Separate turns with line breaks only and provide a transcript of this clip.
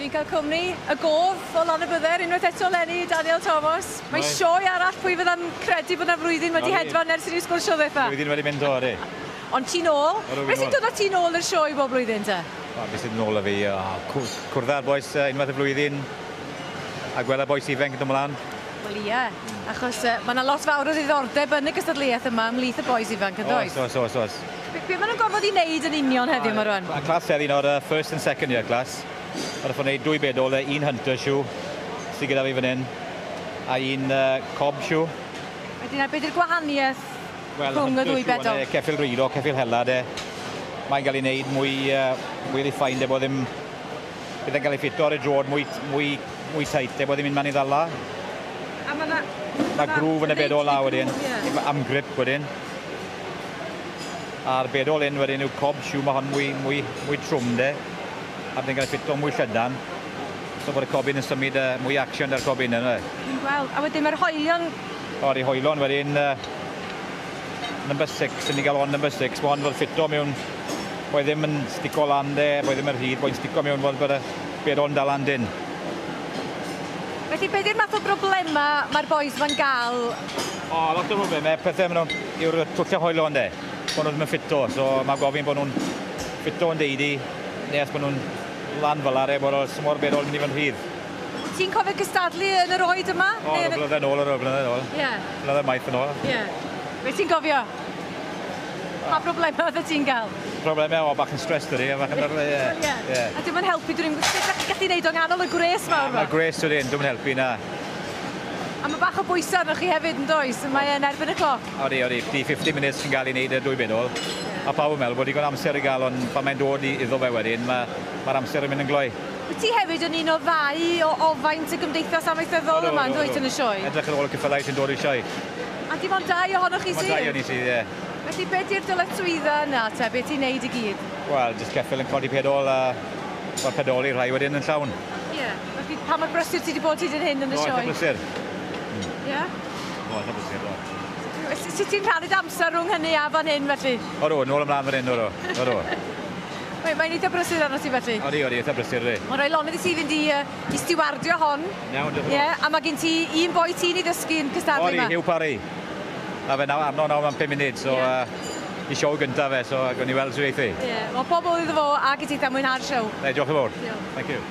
Dwi'n cael cwmni y gof o Lanybydder unwaith eto 'leni, Daniel Thomas. Mae sioe arall, pwy fydda'n credu bod 'na flwyddyn wedi hedfan ers i ni sgwrsio ddwytha?
Blwyddyn wedi mynd do, ydi.
Ond ti'n ôl. Beth sy'n dod â ti nôl i'r sioe bob blwyddyn te?
O, beth sy'n nôl â fi? O, cwrdd â'r bois unwaith y flwyddyn a gweld y bois ifanc yn dod ymlaen.
Wel ie, achos mae yna lot fawr o ddiddordeb yn y gystadleuaeth yma ymhlith y bois ifanc, yn does?
Oes, oes, oes, oes.
Be maen nhw'n gorfod i wneud yn union heddiw yma rwan?
Y class heddi nawr, first and second year class. Mae'r ffordd wneud dwy bedol, un hunter shoe sydd gyda fi fan hyn, a un cob shoe.
Wedyn, a beth yw'r gwahaniaeth rhwng y ddwy bedol?
Ceffyl reido, ceffyl hela, de. Mae'n cael ei wneud mwy refined, de, bod ddim... Bydd e'n cael ei ffito ar y droed mwy tight, de, bod ddim mynd man i ddala.
A mae 'na...
Mae groove yn y bedol la wedyn, am grip wedyn. A'r bedol un wedyn yw cob shoe, mae hon mwy trwm, de. A bydd e'n cael ei ffito mwy llydan. So bod y cobyn yn symud mwy action da'r cobyn yna.
Dwi'n gweld. A wedyn mae'r hoelion...
O, di hoelon wedyn number 6, yn ni gael hon number 6. Mae hon fel ffito mewn, bod ddim yn stico lan de, bod ddim yn rhydd, bod stico mewn fel bod y bedol yn dal lan dyn.
Felly, beth yw'r math o broblemau mae'r bois ma'n gael?
O, lot o broblemau. Pethau maen nhw yw'r twllau hoelon de. Bod nhw ddim yn ffito, so mae gofyn bod nhw'n ffito yn deidi, neu os bod nhw'n lan fel ar e, bod o'r bedol yn mynd i fod yn rhydd.
Ti'n cofio cystadlu yn yr oed yma?
O, blynedd nôl, o'r blynedd nôl.
Ie.
Blynedd maith yn ôl.
Ie. Be ti'n gofio? Pa broblemau oedd ti'n gael?
Problemau, o, bach yn stress dydi, bach yn...
Ie.
Ie.
A dim yn helpu, dwi'n gallu gwneud o'n nghanol y gwres mawr
Mae'r gwres wedyn, dwi'n helpu na.
A mae bach o bwysau arnoch chi hefyd yn does? Mae e'n erbyn y cloc.
Odi, odi. Di 50 minutes sy'n gael ei wneud y dwy bedol. A pawb yn meddwl bod digon amser i gael, ond pan mae'n dod iddo fe wedyn, mae'r amser yn mynd yn gloi.
Wyt ti hefyd yn un o ddau o ofaint y Gymdeithas Amaethyddol yma, yn dweud yn y sioe?
Edrych ar ôl y ceffylau sy'n dod i'r sioe.
A dim ond dau ohonoch chi sydd?
Dim ond dau o'n i sydd, ie.
Felly, beth yw'r dyletswyddau yna te? Beth ti'n neud i gyd?
Wel, jyst ceffyl yn codi pedol a pedoli rhai wedyn yn llawn.
Ie. Felly, pa mor brysur ti wedi bod hyd yn hyn yn y sioe?
O, eitha brysur.
Ie?
O, eitha brysur, o.
Sut ti'n rhannu dy amser rhwng hynny a fan hyn, felly?
O, do, nôl ymlaen fan hyn, o, do. O, do.
Mae'n eitha brysur arno ti, felly?
Odi, odi, eitha brysur, di.
Mae'n rhoi lonydd i ti fynd i stiwardio hon.
Iawn, diolch yn
Ie, a mae gen ti un boi ti'n ei ddysgu yn cystadlu yma.
Odi, Hugh Parry. A fe nawr arno nawr mewn 5 munud, so i siow gyntaf fe, so gawn ni weld sut eithi.
Ie, wel pob lwc iddo fo ac i ti mwynhau'r siow.
Ne, diolch yn fawr. Thank you.